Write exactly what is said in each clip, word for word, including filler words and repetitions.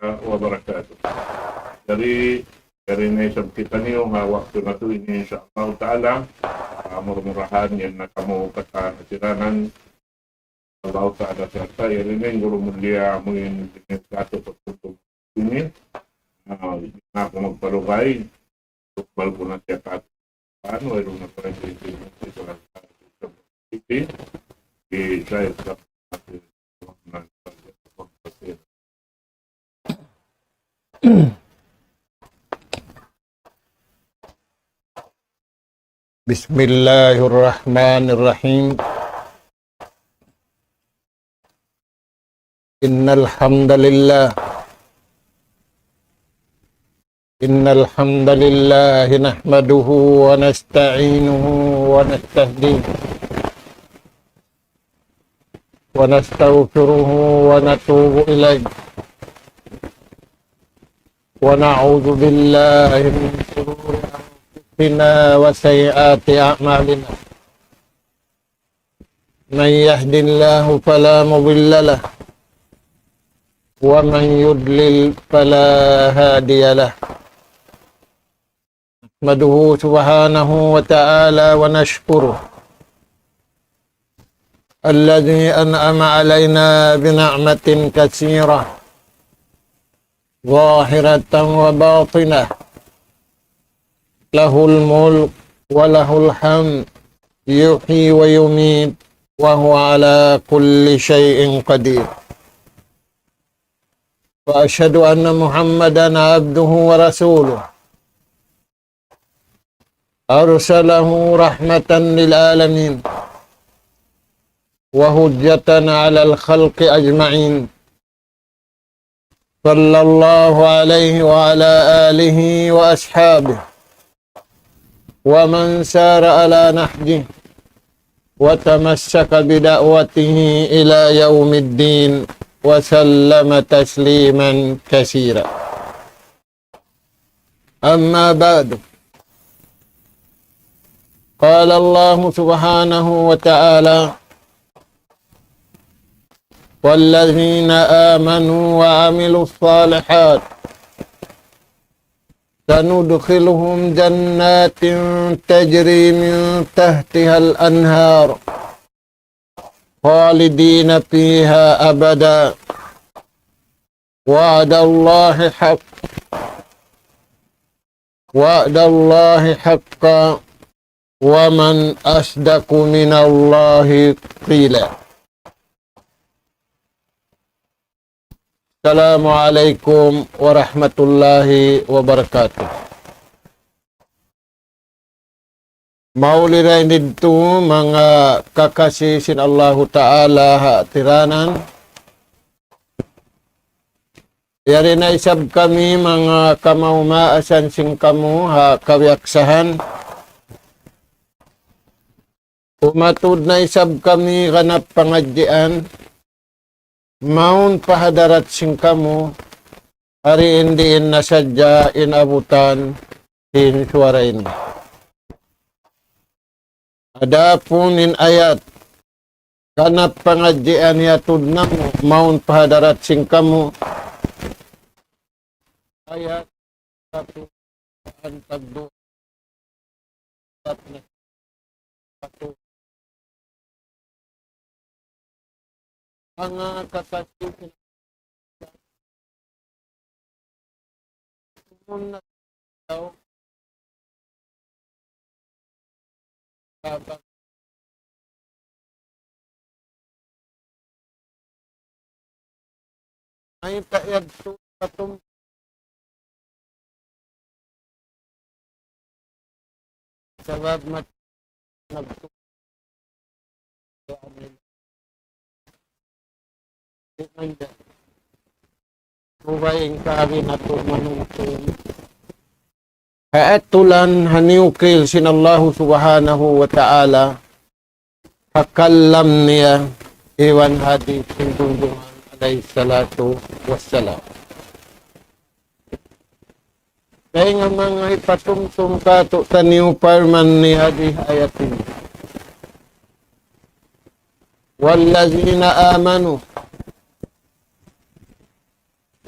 وبركاته. Jari, jari na isab kitaniyu ha waktu natu' ini, insya Allah Ta'ala, ah, mura-murahan yan na kamu katan hatiranan, Allah Ta'ala sarta', jari na in guru mulia amu in, in katu' pagtutup ini, ah, di' na aku magpalugay, tukbal ku na siya katu'. Anu, wayruun na pala di, di, di, di, di, di, di, di, di, بسم الله الرحمن الرحيم. إن الحمد لله، إن الحمد لله نحمده ونستعينه ونستهديه ونستغفره ونتوب إليه، ونعوذ بالله من شرور أنفسنا وسيئات أعمالنا. من يهد الله فلا مضل له، ومن يضلل فلا هادي له. نحمده سبحانه وتعالى ونشكره، الذي أنعم علينا بنعمة كثيرة، ظاهرة وباطنة، له الملك وله الحمد، يحيي ويميت، وهو على كل شيء قدير. وأشهد أن محمدا عبده ورسوله، أرسله رحمة للعالمين وحجة على الخلق أجمعين، صلى الله عليه وعلى آله وأصحابه ومن سار على نهجه وتمسك بدعوته إلى يوم الدين وسلم تسليما كثيرا. أما بعد، قال الله سبحانه وتعالى: والذين آمنوا وعملوا الصالحات سندخلهم جنات تجري من تحتها الأنهار خالدين فيها أبدا، وعد الله حق، وعد الله حقا، ومن أصدق من الله قيلا. السلام عليكم ورحمة الله وبركاته. Mauli ra ini tu manga kakasi sin Allahu Ta'ala ha tiranan. Yari na isab kami manga kamaumaasan sin kamu ha kawiyaksahan. Umatud na isab kami ganap pangadjian. Mawn pa hadarat sin kamu, hari in diin na sadja in abutan sin suwara ini. Adapun in ayat, ganap pangadjian hiyatud namu', mawn pa hadarat sin kamu, ayat satu, Quran tagdu, satu, satu. Manga kakasi sin Tumun na tau. Sabab ay kayadtu katum sabab mat-, nagtu-, Ubay in kari natu' manuntun. Kaatulan ha niukil sin Allahu Subhanahu wa Ta'ala, ha kalam niya, iban hadith sin Junjungan alayhi salatu wassalam. Dayn ha manga hipatumtum kātu'niyu parman niya ha ayat ini. والذين آمنوا.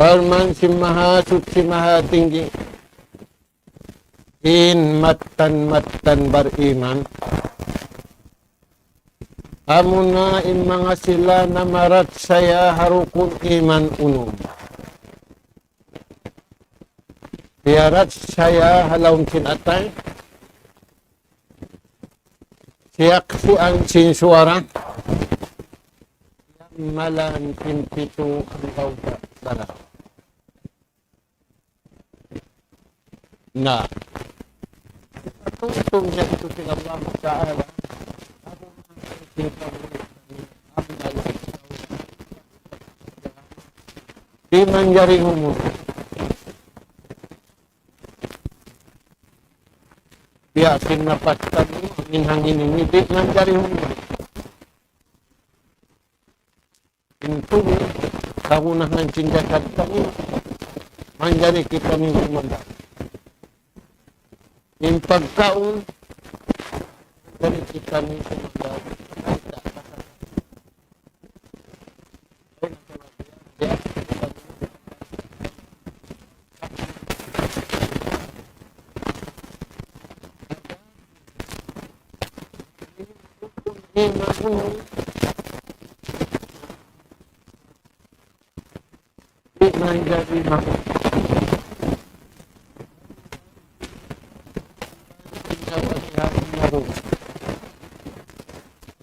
Parman sin Mahasuchi Mahatinggi, in mattan-mattan bariman, amuna in manga sila namarachaya ha rukun iman unum. Piyarachaya ha lawm sin atay, siyaksian sin suwara, malan sin pitu anggawta' baran. Na, tungtung yadtu sin Allah Ta'ala. Di' manjari humuli. Biya' sin napas taniyu, in hangin ini, di' manjari humuli. In tuud, kagunahan sin jasad taniyu, manjari kitaniyu sumanda'. In pagkaun, manjari kitaniyu sumanda'.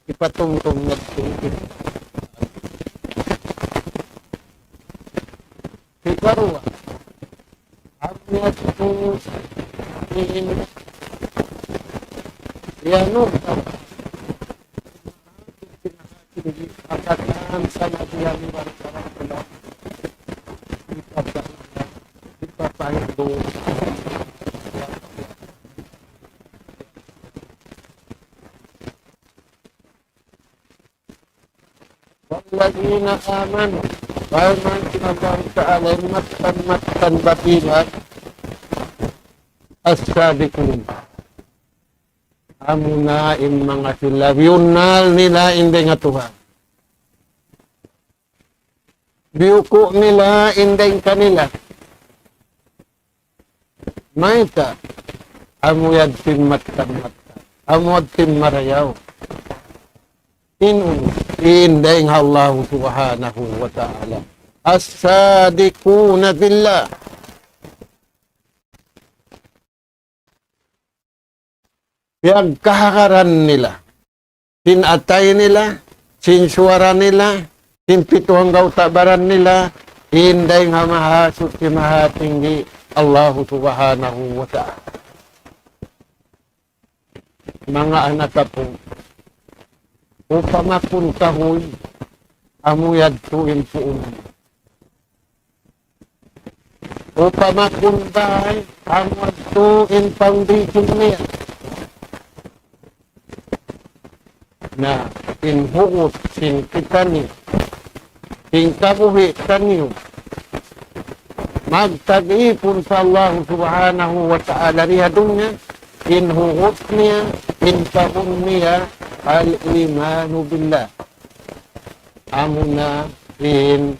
Ipatungtung ngadtu. Hikaruwa, amu yadtu in yanun, akatan sa nabihan iban sa Rasul, ipapa-, ipapahindu. والذين آمنوا, parman sin Allah Ta'ala, in mattan-mattan bariman, الصادقون. Amuna in manga sila biyunnal nila in dayn ha Tuhan. Biyuku' nila in dayn kanila. Mayta'? Amu yadtu in mattan-mattan. Amu yadtu in marayaw. In unu, in dayn ha Allah Subhanahu wa Ta'ala. الصادقون في الله. Piyagkahagaran nila. Sin atay nila, sin suwara nila, sin pitu anggawta' baran nila, in dayn ha Mahasuchi Mahatinggi, Allahu Subhanahu wa Ta'ala. Manga anak apu', upama kun kahuy, amu yadtu in puun. Upama kun bāy, amu yadtu in foundation niya. Na, in hugut sin kitaniyu, sin kabuhi' taniyu, magtag-ipun pa Allah Subhanahu wa Ta'ala di ha dunya, in hugut niya, in pahun niya, الإيمان بالله. Amuna in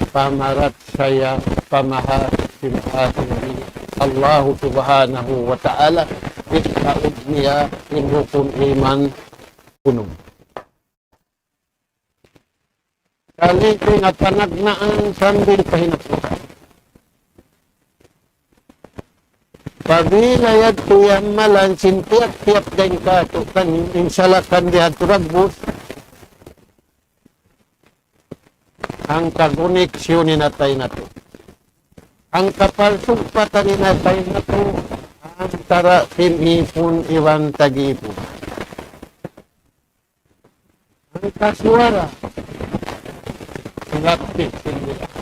pamarachaya pa Mahasuchi Mahatinggi, Allahu Subhanahu wa Ta'ala, in kaud niya in rukun iman unum. Kali' na panagnaan sambil pa hinapusan. Apabila yadtu in amalan sin tiyap-tiyap dayn kātu'niyu, in salakan di ha turagbus, hangka koneksyon in atay natu'. Hangka parsugpatan in atay natu', antara' sin ipun iban tag-ipun. Hangka suwara, lapis sin dila.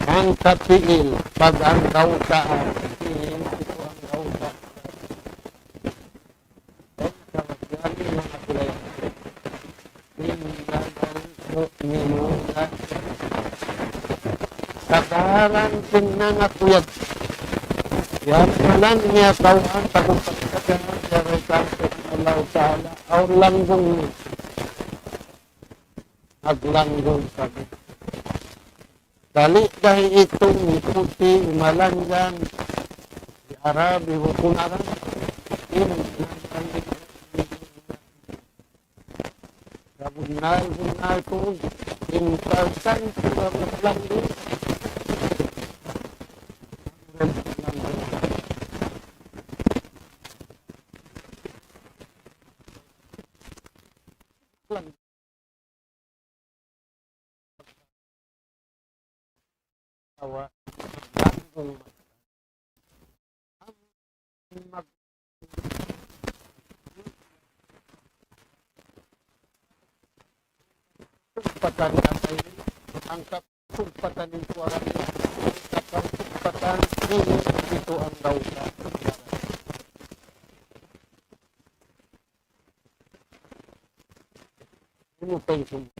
Hangka pi'il, pag-anggawtaan, pi'il, anggawta'. إنما المؤمنون. Sagaran sin nangakuyag. Yan, amalan niya tau ang tagumpay sa Allah Ta'ala. Awn langgung niya. Naglanggung kami. Dali dahi itung puti malanjang di Arab, ibu pun Arab. In bunnal-bunnal tu in kalsan sudah berlanjut. Awa, langgung mata. Ang mag-, sugpatan natin, ang kap-, sugpatan ng suwara niya, at ang sugpatan niya, ito ang daw niya. Ano pa yung sum-,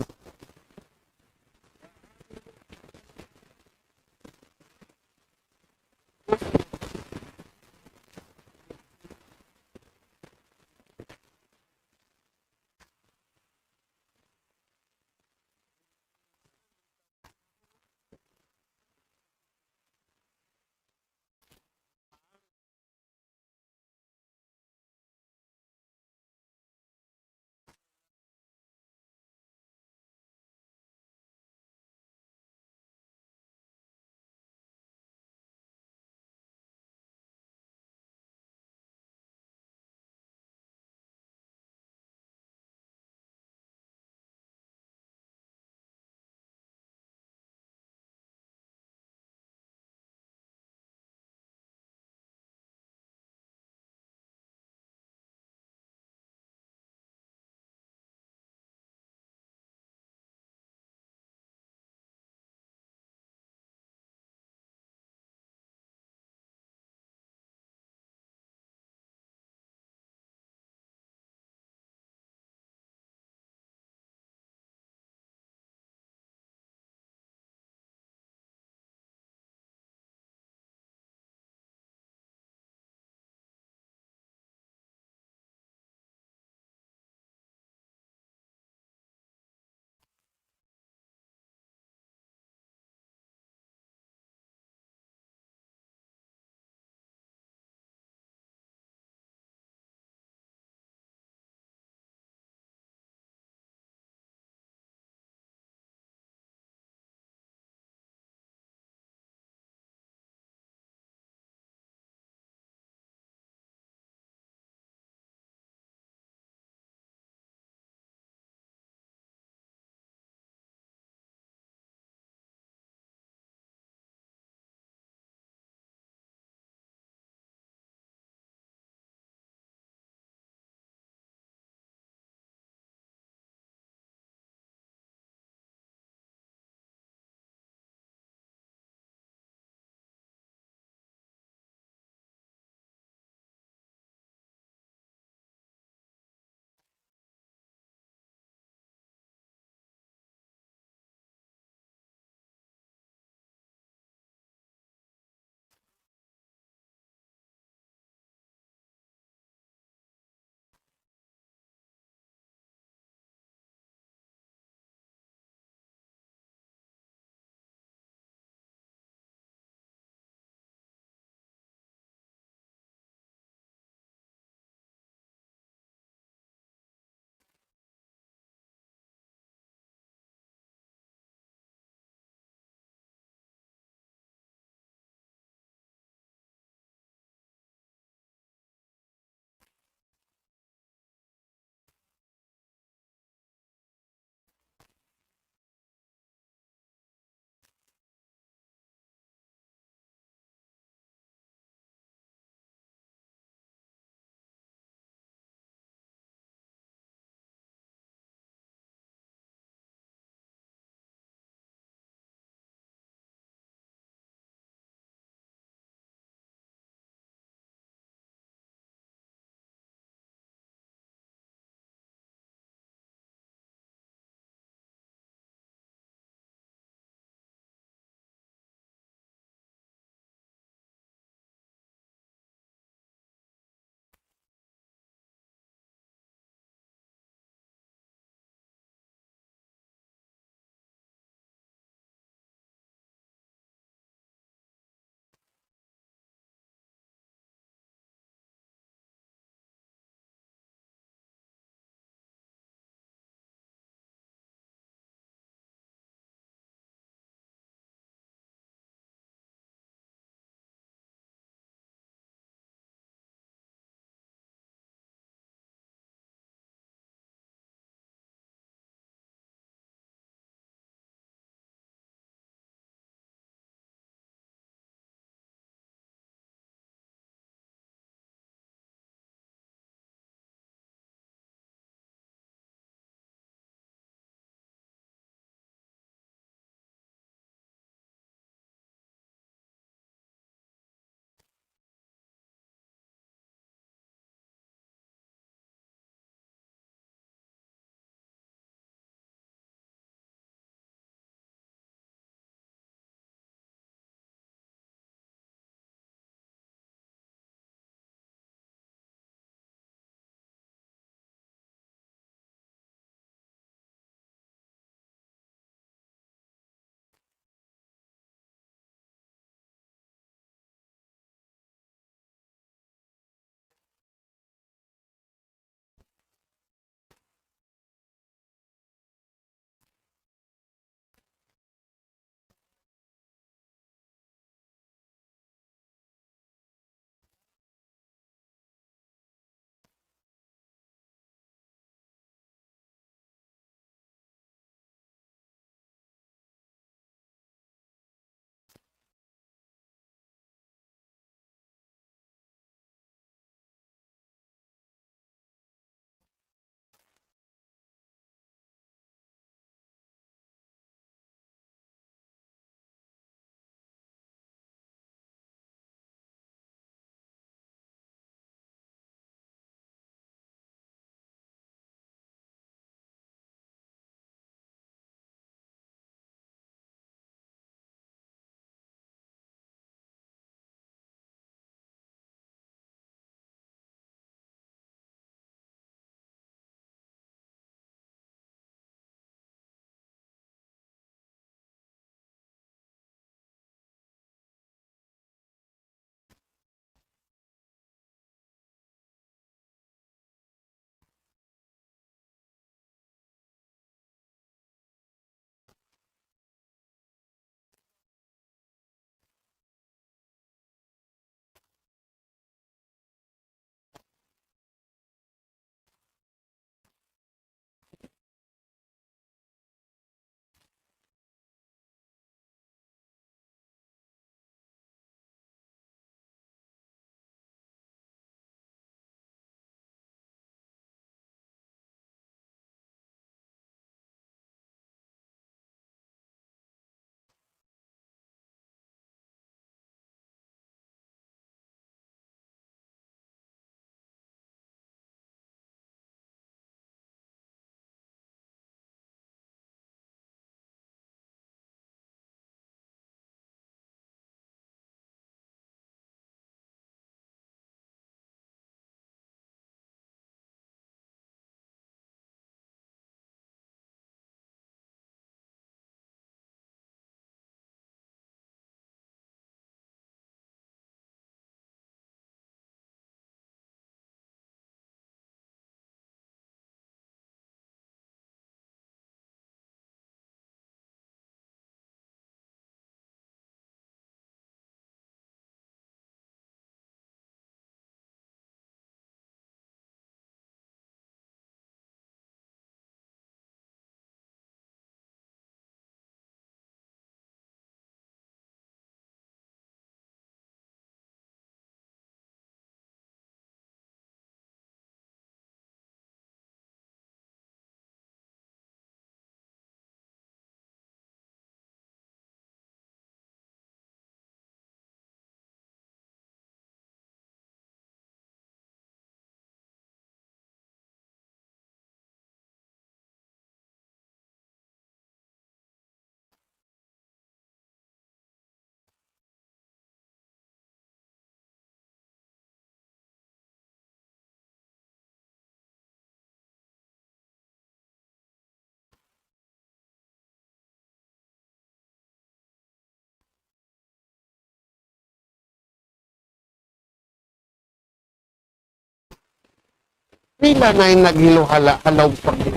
Pila na in naghiluhala' ha lawm pag-,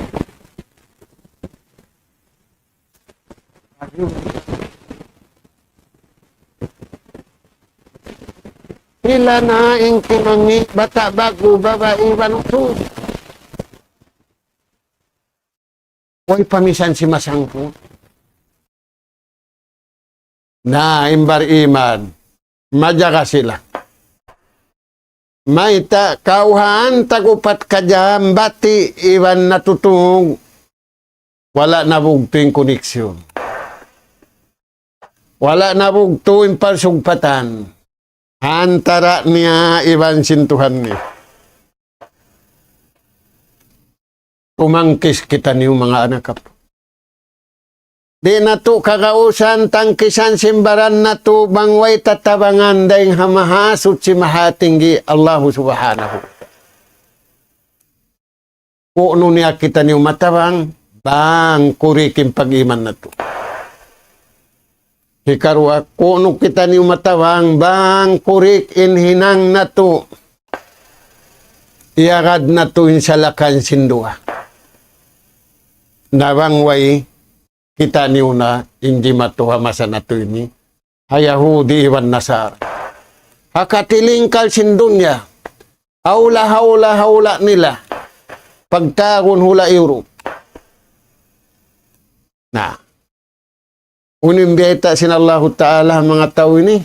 pila na in kimangi', bata', ba'gu, babai, iban usug. Way pa misan simasangkut. Na, in bar-iman, majaga sila. Mayta', kawhaan tag-upat ka jam, bati' iban natutug, wala' nabugtu' in koneksyon. Wala' nabugtu' in parsugpatan antara' niya iban sin Tuhan niya. Tumangkis kitaniyu, manga anak apu'. Di' natu' kagausan tangkisan sin baran natu' bang way tatabangan dayn ha Mahasuchi Mahatinggi Allahu Subhanahu. Ku'nu niya kitaniyu matabang, bang kurik in pag-iman natu'. Hikaruwa, ku'nu kitaniyu matabang, bang kurik in hinang natu'. Iyagad natu' in salakan sin duwa. Na bang way, kitaniyu na in jimatu ha masa natu' ini. Ha Yahudi iban Nasara. Ha katilingkal sin dunya. Hawla, hawla, hawla nila. Pagtagun hula' Europe. Na. Unu in biyayta' sin Allahu Ta'ala ha manga tau ini.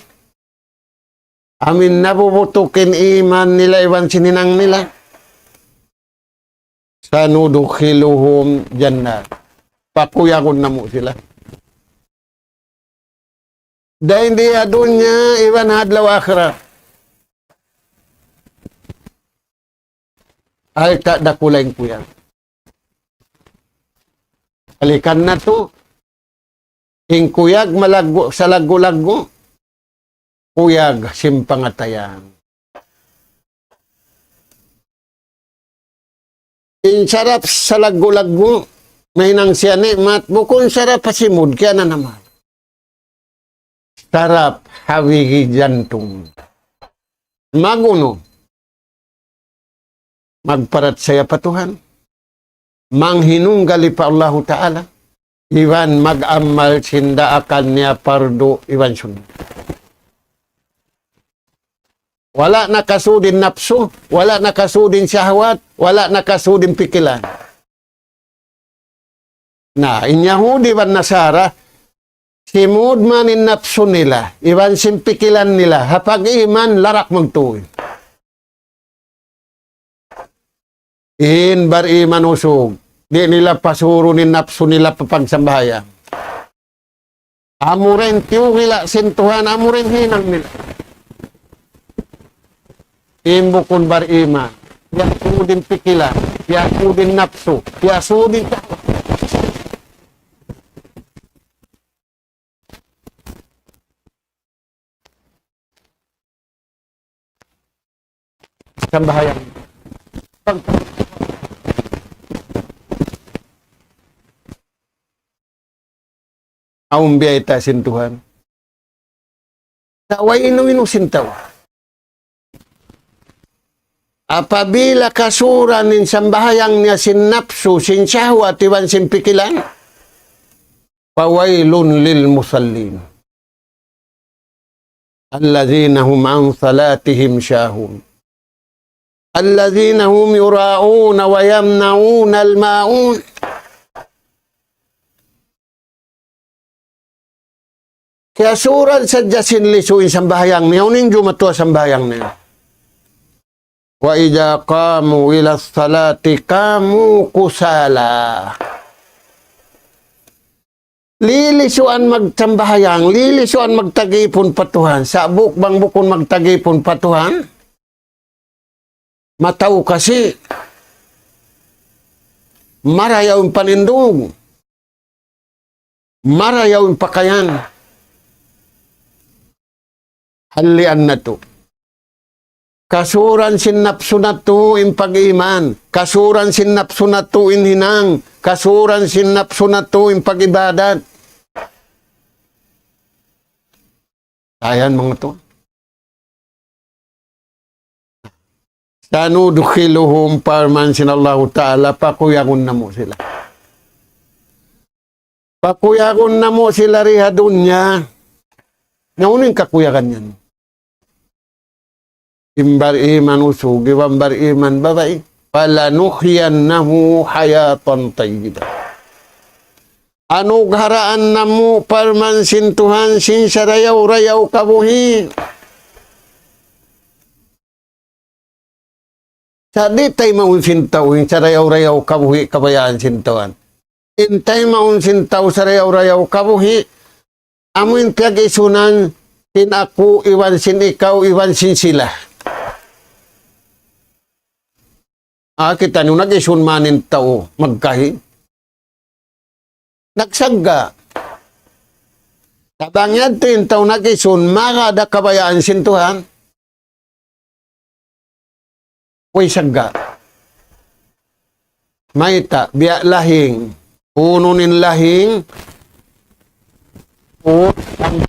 Amu in nabubutuk in iman nila iban sin hinang nila. سندخلهم جنات. Pakuyagun namu' sila. Dayn di ha dunya iban ha adlaw akhirat. Alta' dakula' in kuyag. Balikan natu'. In kuyag malaggu', salaggu'-laggu'. Kuyag sin pangatayan. In sarap salaggu'-laggu', mahinang siya ni'mat, bukun sarap ha simud, kiyananam. Sarap ha wigi jantung. Mag-unu? Magparachaya pa Tuhan. Manghinunggali pa Allahu Ta'ala. Iban mag-amal sin daakan niya pardu iban sunnat. Wala' nakasud in napsu, wala' nakasud in shahwat, wala' nakasud in pikilan. Na, in Yahudi iban Nasara, simud man in napsu nila, iban sin pikilan nila, ha pag-iman larak magtuy. In bar-iman usug, di' nila pasurun in napsu nila pa pagsambahayang. Amu ra in tiyuhila' sin Tuhan, amu ra in hinang nila. In bukun bar-iman, piyasud in pikilan, piyasud in napsu, piyasud in shahwat. Sambahayang. Awn biyayta' sin Tuhan. Sa' way inu-inu sin tau. Apabila kasuran in sambahayang niya sin napsu, sin shahwat, iban sin pikilan, فويل للمصلين. الذين هم عن صلاتهم ساهون. الذين هم يراءون ويمنعون الماعون. Kiyasuran sadja sin lisu in sambahayang niya, unu in jumatu ha sambahayang niya. وإذا قاموا إلى الصلاة قاموا كسالى. Lilisuan magsambahayang, lilisuan magtagipun pa Tuhan. Sa' buk-, bang bukun magtagipun pa Tuhan, mataw kasi, marayaw in panindug, marayaw in pakayan. Hallian natu'. Kasuran sin napsu natu' in pag-iman. Kasuran sin napsu natu' in hinang. Kasuran sin napsu natu' in pag-ibadat. Ayan, manga tuwan. سندخلهم, parman sin Allahu Ta'ala, pakuyagun namu' sila. Pakuyagun namu' sila di ha dunya. Na unu in kakuyagan yan? In bar-iman usug, iban bar-iman babai. فلنحيينه حياة طيبة. Anugharaan namu', parman sin Tuhan, sin sarayaw-rayaw kabuhi'. Sa' di' taymaun sin tau in sarayaw-rayaw kabuhi' kabayaan sin Tuhan. In taymaun sin tau sarayaw-rayaw kabuhi', amu in piyag-isunan sin aku, iban sin ikaw, iban sin sila. Ah, kita' niyu nag-isun man in tau magkahi. Nagsagga'. Sa' bang yadtu in tau nag-isun, maka da kabayaan sin Tuhan. Way sagga'. Mayta', biya' lahing. Unu in lahing? Unu in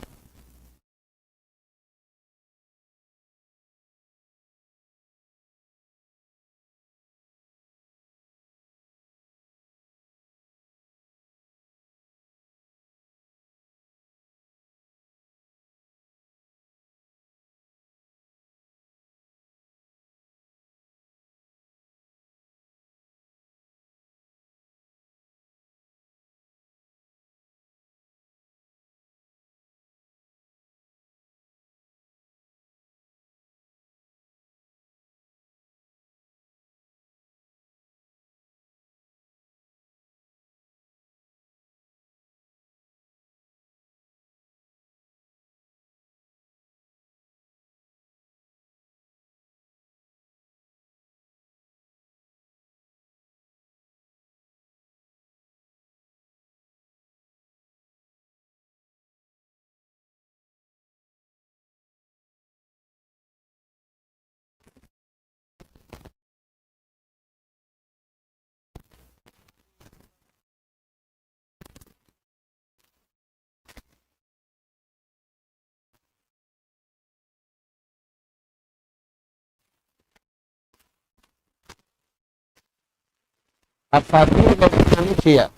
Apabila manusiya'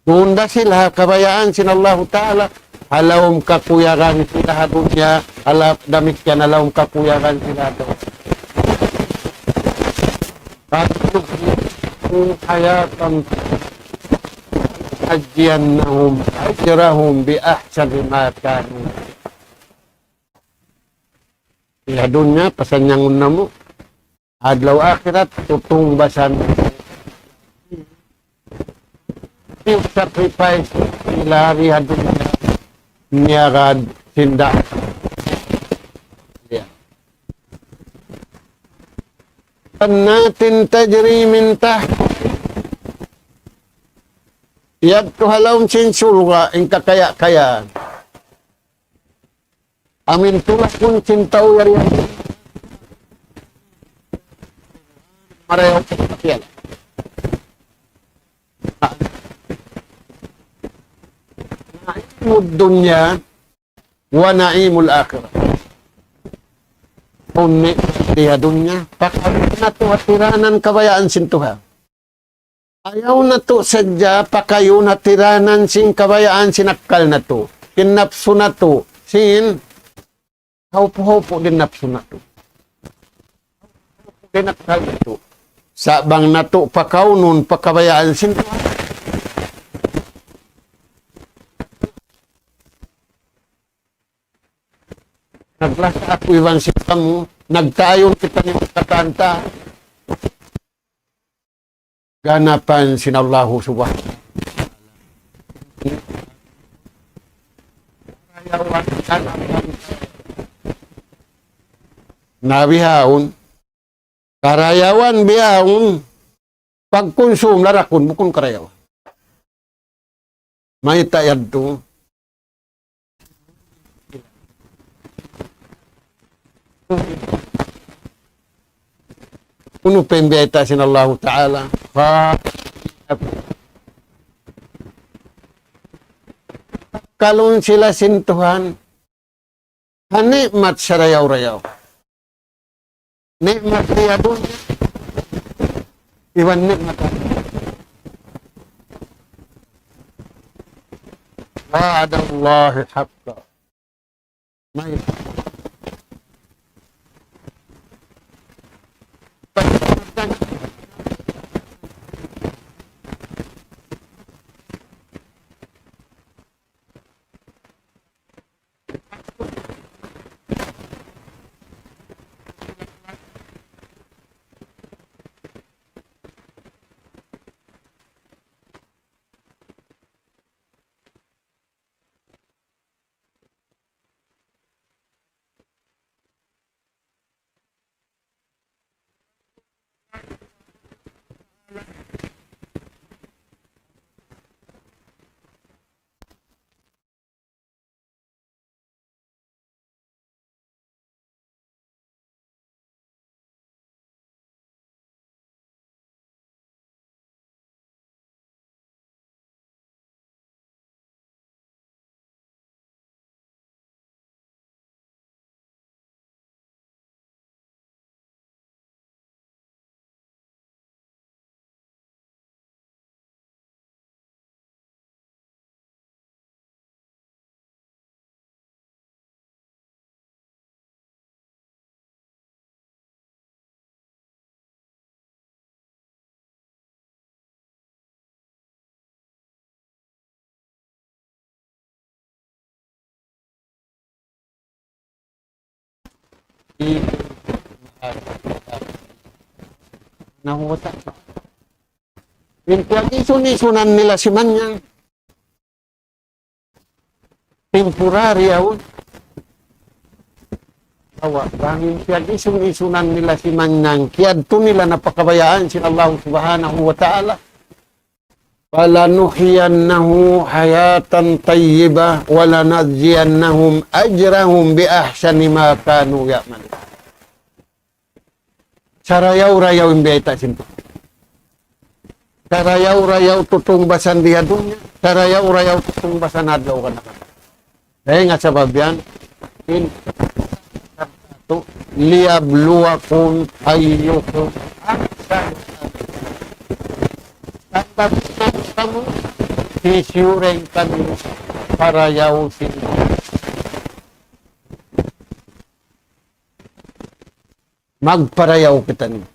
duun da sila ha kabayaan sin Allahu Ta'ala, ha lawm kakuyagan sila ha dunya, ha la-, damikkiyan ha lawm kakuyagan sila ha dunya. فلنحيينه حياة طيبة ولنجزينهم أجرهم بأحسن ما كانوا يعملون. Ha dunya, pasanyangun namu'. Adlaw akhirat, tutungbasan. Sacrifice nila di ha dunya, niyagad sin da-, ya. جنات تجري من تحتها. Yadtu ha lawm sin surga' in kakaya-kayaan. Amu in tulakun sin tau yari. Marayaw pa kiyala. نعيم الدنيا ونعيم الآخرة. Unu in ni'mat di ha dunya, pakayun natu' hatiranan kabayaan sin Tuhan. Ayaw natu' sadja pakayun hatiranan sin kabayaan sin akkal natu', sin napsu natu', sin hawpu'-hawpu' sin napsu natu'. Sin akkal natu'. Sa' bang natu' pakaunun pa kabayaan sin Tuhan. Naglasa aku iban sin kamu, nagtaayun kita ni katan ta. Ganapan sin Allahu Subhanahu wa Ta'ala. Na bihaun, karayawan bihaun, pagkunsum larakun, bukun karayawan. Mayta' yadtu? Unu pa in biyayta' sin Allahu Ta'ala? Fa-, kalun sila sin Tuhan. Ha ni'mat sarayaw-rayaw. Ni'mat ha dunya, iban ni'mat. وعد الله حقا. Mayta'? Nahuta. In piyag-isun-isunan nila si Manyang. Temporary yaun. Awa, bang in piyag-isun-isunan nila si Manyang, kiyadtu nila na pa kabayaan sin Allah Subhanahu wa Ta'ala. فلنحيينه حياة طيبة ولنجزينهم أجرهم بأحسن ما كانوا يعملون. Sarayaw-rayaw in biyayta' sin Tuhan. Sarayaw-rayaw tutungbasan di ha dunya. Sarayaw-rayaw tutungbasan adlaw kan akhirat. Dayn ha sabab yan, in, ليبلوكم أيكم أحسن عملا. Sabab kamu, sisiyuring kami parayaw sin magparayaw kitaniyu.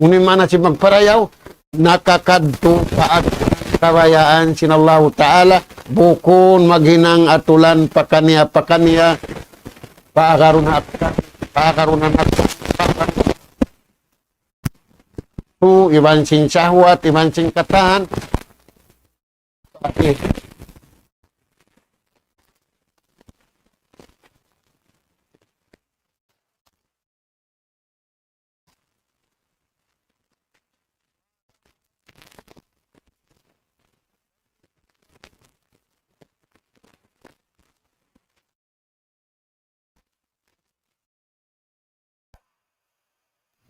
Unu in maana sin magparayaw? Nakakadtu pa kabayaan sin Allahu Ta'ala, bukun maghinang atulan pakaniya-pakaniya, paagarun ha, paagarun ha, tu, iban sin sahwat, iban sin katan.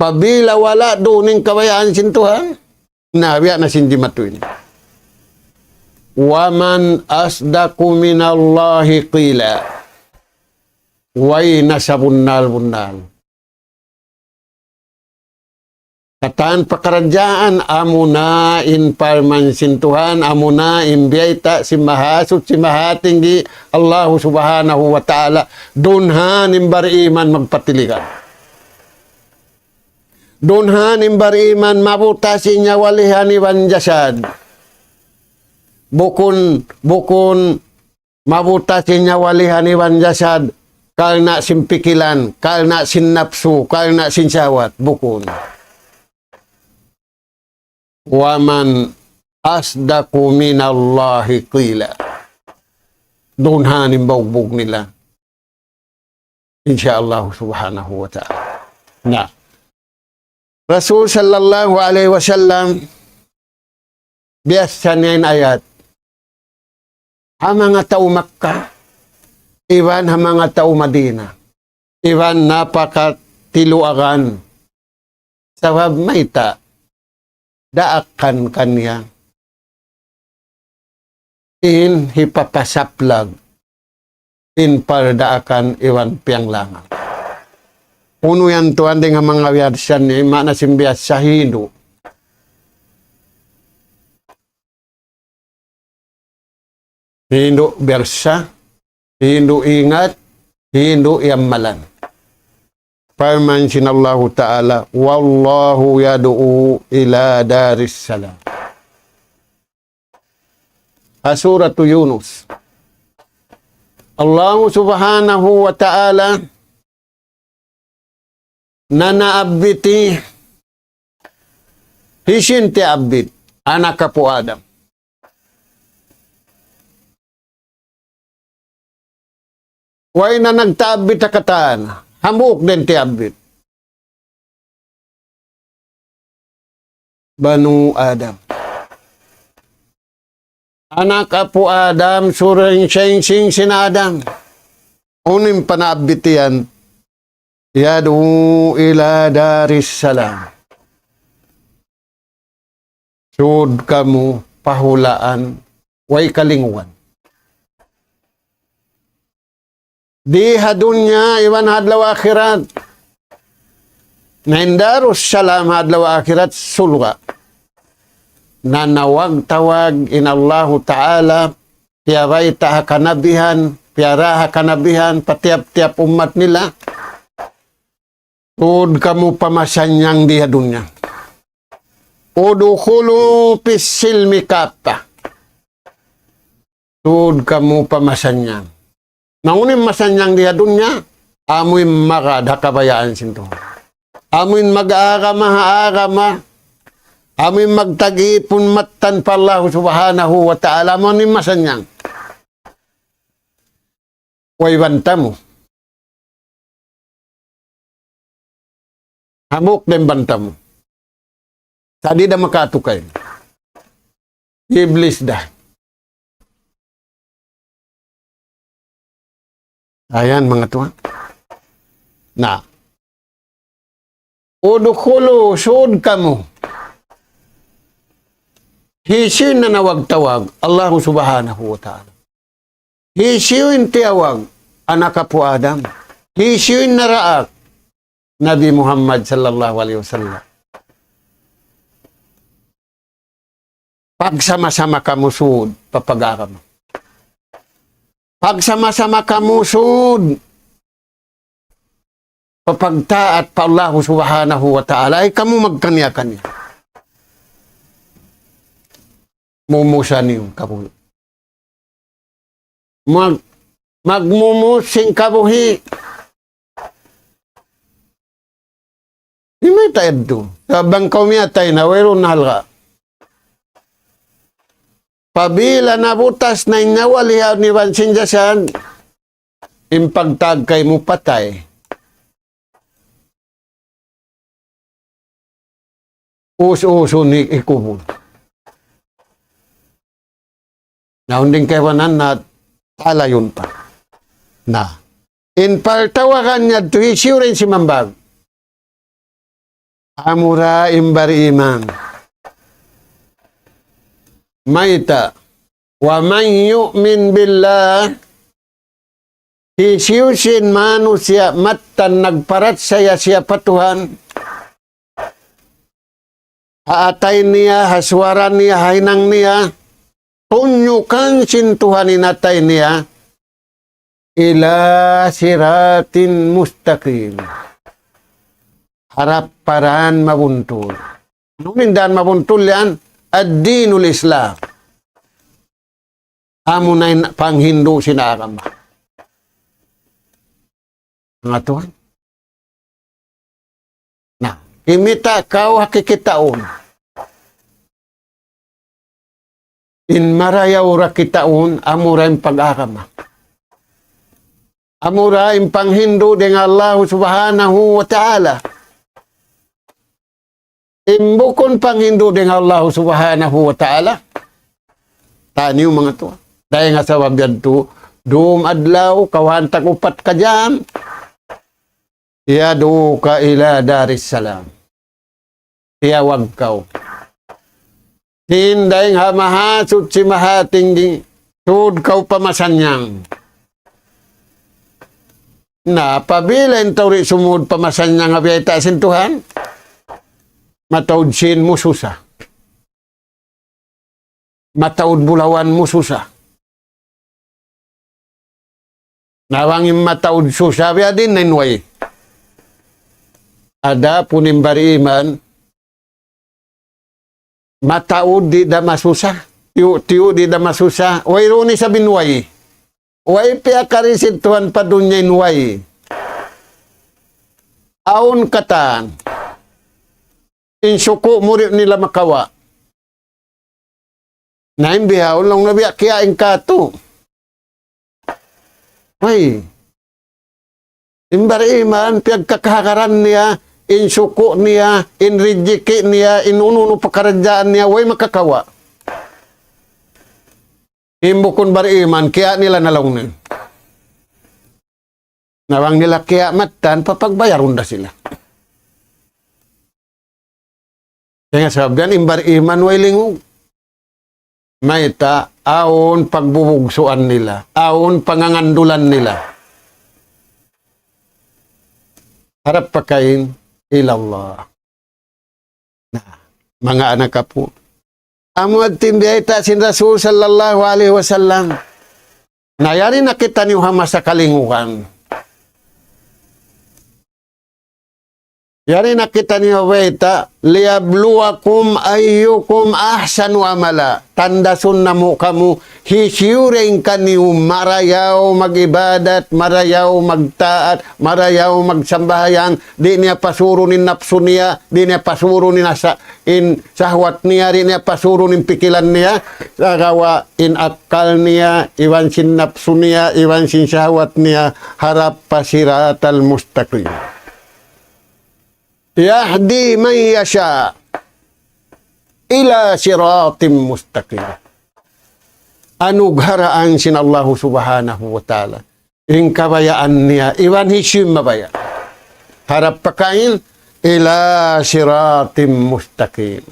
Apabila wala' duun in kabayaan sin Tuhan, na, biya' na sin jimatu ini. ومن أصدق من الله قيلا. Way na sabunnal-bunnal. Katan pakaradjaan, amuna in parman sin Tuhan, amuna in biyayta' sin Mahasuchi Mahatinggi, Allahu Subhanahu wa Ta'ala, dunhan in bariman magpatiligan. Dunhan in bariman mabutas in nyawalihan iban jasad. Bukun, bukun mabutas in nyawalihan iban jasad, karna' sin pikilan, karna' sin napsu, karna' sin sahwat, bukun. ومن أصدق من الله قيلا. Dunhan in baugbug nila. Insya Allah Subhanahu wa Ta'ala. Na, Rasul sallallahu alayhi wasallam, biyassa niya in ayat ha manga tau Makkah, iban ha manga tau Madinah, iban napakatiluagan. Sabab mayta', daakan kaniya in hipapasaplag in pardaakan iban piyanglangan. Unu yan tuwan dayn ha manga biyarsa niya, maana sin biyarsa hindu'. Hindu' biyarsa, hindu' ingat, hindu' iyamalan. Parman sin Allahu Ta'ala, "Wallahu yad'u ila daris salam." Ha Suratu Yunus. Allahu Subhanahu wa Ta'ala nanaabiti, hisiyu in tiyaabbit, anak apu' Adam. Way na nagtaabbit ha katan, hambuuk da in tiyaabbit. Banu Adam. Anak apu' Adam, suring singsing sin Adam. Unu in panaabbit yan, "Yad'u ila daris salam." Sud kamu pa hulaan way kalinguan. Di ha dunya iban ha adlaw akhirat. Na in Darus Salam ha adlaw akhirat, surga'. Nanawag-tawag in Allahu Ta'ala, piyabayta' ha kanabihan, piyara ha kanabihan, pa tiyap-tiyap ummat nila. Sud kamu pa masannyang di ha dunya. Udkhulu fis silmi kaffa. Sud kamu pa masannyang. Na unu in masannyang di ha dunya, amu in magad ha kabayaan sin Tuhan. Amu in mag-agama ha agama, amu in magtag-ipun mattan pa Allah Subhanahu wa Ta'ala, amu in masannyang. Way banta mu. Hambuuk da in banta mu. Sa' di' da makatukay. Iblis da. Ayan, manga tuwan. Na. Udkhulu, sud kamu. Hisiyu in nanawag-tawag? Allahu Subhanahu wa Ta'ala. Hisiyu in tiyawag? Anak apu' Adam. Hisiyu in naraak? Nabi Muhammad sallallahu alayhi wasallam. Pagsama-sama kamu sud pa pag-agama. Pagsama-sama kamu sud pa pagtaat pa Allahu Subhanahu wa Ta'ala. Ay kamu magkaniya-kaniya. Mumusa niyu kamu. Mag-, magmumus sin kabuhi'. Di' mayta' yadtu. Sa' bang kaw miyatay na, wayruun na halga'. Pabila nabutas na in nyawa lihaun iban sin jasad, in pagtag kaymu patay. Us-usun hi-, hikubul. Na, unding kaibanan na talayun pa. Na, in paltawagan niya tu hisiyu in simambag. Amura in bariman. Mayta', ومن يؤمن بالله, hisiyu-siyu in manusiya' mattan nagparachaya siya pa Tuhan, ha atay niya, ha suwara niya, ha hinang niya, tunyukan sin Tuhan in atay niya, إلى صراط مستقيم. Harap pa dan mabuntul. Unu in dan mabuntul yan? الدين الإسلام. Amuna in panghindu' sin agama. Manga tuwan. Na, kimita' kaw ha kikitaun. In marayaw ra kitaun, amura in pag-agama. Amura in panghindu' dayn ha Allah Subhanahu wa Ta'ala. In bukun panghindu' dayn ha Allah Subhanahu wa Ta'ala. Taniyu manga tuwan. Dayn ha sabab yadtu, dum adlaw, kawhaan tag upat ka jam. يدعوك إلى دار السلام. Tiyawag kaw. Sin dayn ha Mahasuchi Mahatinggi, sud kaw pa masannyang. Na, apabila in tau di' sumud pa masannyang ha biyayta' sin Tuhan, mataud sin mu susa. Mataud bulawan mu susa. Na bang in mataud susa, biya' diin na in way. Adapun in bariman, mataud di' da masusa. Tiyu'-tiyu' di' da masusa. Wayruun isab in way. Way piyakari sin Tuhan pa dunya in way. Awn katan. In suku' mu di' nila makawa'. Na in bihaun laung niya biya' kiya in katu'. Way. In bariman, piyagkakahagaran niya, in suku' niya, in rijiki' niya, in unu-unu pakaradjaan niya, way makakawa'. In bukun bariman, kiya' nila na laung niya. Na bang nila kiya' mattan, papagbayarun da sila. Dayn ha sabab yan, in bariman way lingug. Mayta', awn pagbubugsuan nila, awn pangangandulan nila. Harap pa kain, ilallah. Na, manga anak apu'. Amu yadtu in biyayta' sin Rasul sallallahu alayhi wasallam. Na yari na kitaniyu ha masa kalingugan. Yari na kitaniyu ha bayta', "Liyabluwakum ayyukum ahsanu amala." Tandasun namu' kamu, hisiyu dayn kaniyu marayaw mag-ibadat, marayaw magtaat, marayaw magsambahayang, di' niya pasurun in napsu niya, di' niya pasurun in asa, in sahwat niya, di' niya pasurun in pikilan niya, sagawa' in akkal niya, iban sin napsu niya, iban sin sahwat niya, harap pa siratal mustaqim. يهدي من يشاء إلى صراط مستقيم. Anugharaan sin Allahu Subhanahu wa Ta'ala. In kabayaan niya, iban hisiyu in mabaya'. Harap pa kain, إلى صراط مستقيم.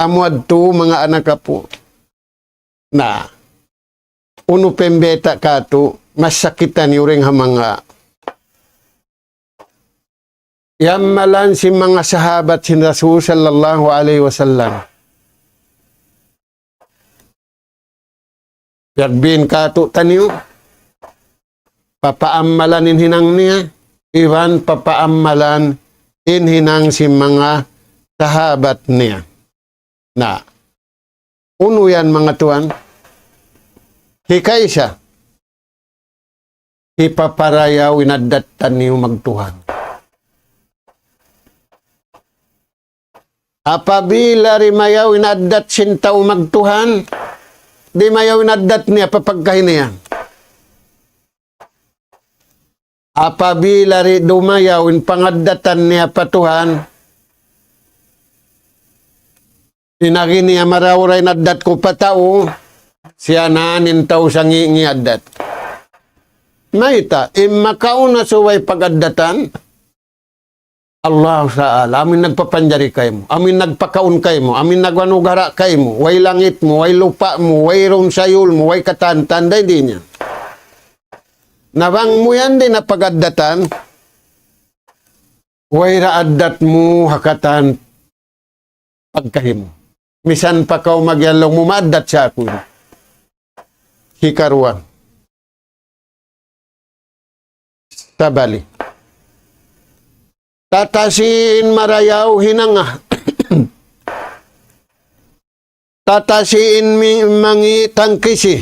Amu yadtu manga anak apu'. Na, unu pa in bayta' katu', masa kitaniyu dayn ha manga iyammalan sin manga sahabat sin Rasul sallallahu alayhi wasallam. Piyagbin katu' taniyu, papaammalan in hinang niya, iban papaammalan in hinang sin manga sahabat niya. Na, unu yan manga tuwan? Hikaisa, hipaparayaw in addat taniyu magtuhan. Apabila di' mayaw in addat sin tau magtuhan, di' mayaw in addat niya pa pagkahi niya. Apabila di' dumayaw in pangaddatan niya pa Tuhan, in agi niya marayaw da in addat ku pa tau, siya na in tau sangi' ngiaddat. Mayta', in makauna subay pag-addatan, Allahu Ta'ala, amu in nagpapanjari kaymu, amu in nagpakaun kaymu, amu in nag-anugara kaymu, way langit mu, way lupa' mu, wayruun sayul mu, way katan-katan, dayn di' niya. Na bang mu yan di' na pag-addatan, way da addat mu ha katan pagkahi mu. Misan pa kaw magyanlaw mu maaddat sa aku ini. Hikaruwa. Sabali. Tatasi in marayaw hinanga. Tatasi in mi-, mangi' tangkisi.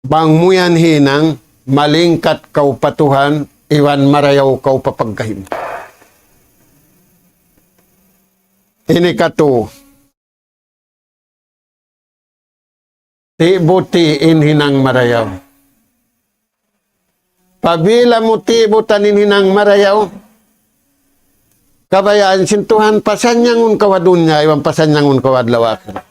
Bang mu yan hinang, malingkat kaw pa Tuhan, iban marayaw kaw pa pagkahi mu. Ini katu. Tibuti in hinang marayaw. Pabila mu tibutan in hinang marayaw, kabayaan sin Tuhan, pasanyangun kaw ha dunya, iban pasanyangun kaw ha adlaw akhirat.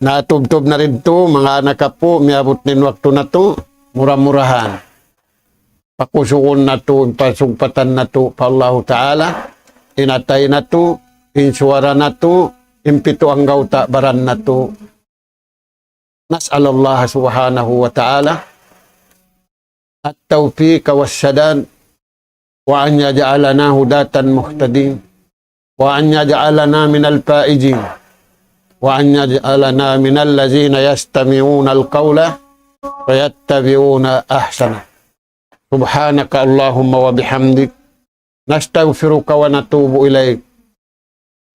Na tubtub na didtu, manga anak apu', miyabut na in waktu natu', mura-murahan. Pakusugun natu', pasugpatan natu' pa Allahu Ta'ala, in atay natu', in suwara natu', in pitu anggawta' baran natu'. نسأل الله سبحانه وتعالى التوفيق والسداد، وأن يجعلنا هداة مهتدين، وأن يجعلنا من الفائزين، وأن يجعلنا من الذين يستمعون القول فيتبعون أحسنه. سبحانك اللهم وبحمدك، نستغفرك ونتوب إليك.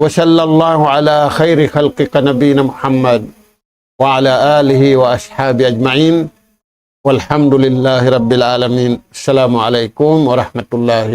وصلى الله على خير خلقك نبينا محمد وعلى آله وأصحابه أجمعين. والحمد لله رب العالمين. السلام عليكم ورحمة الله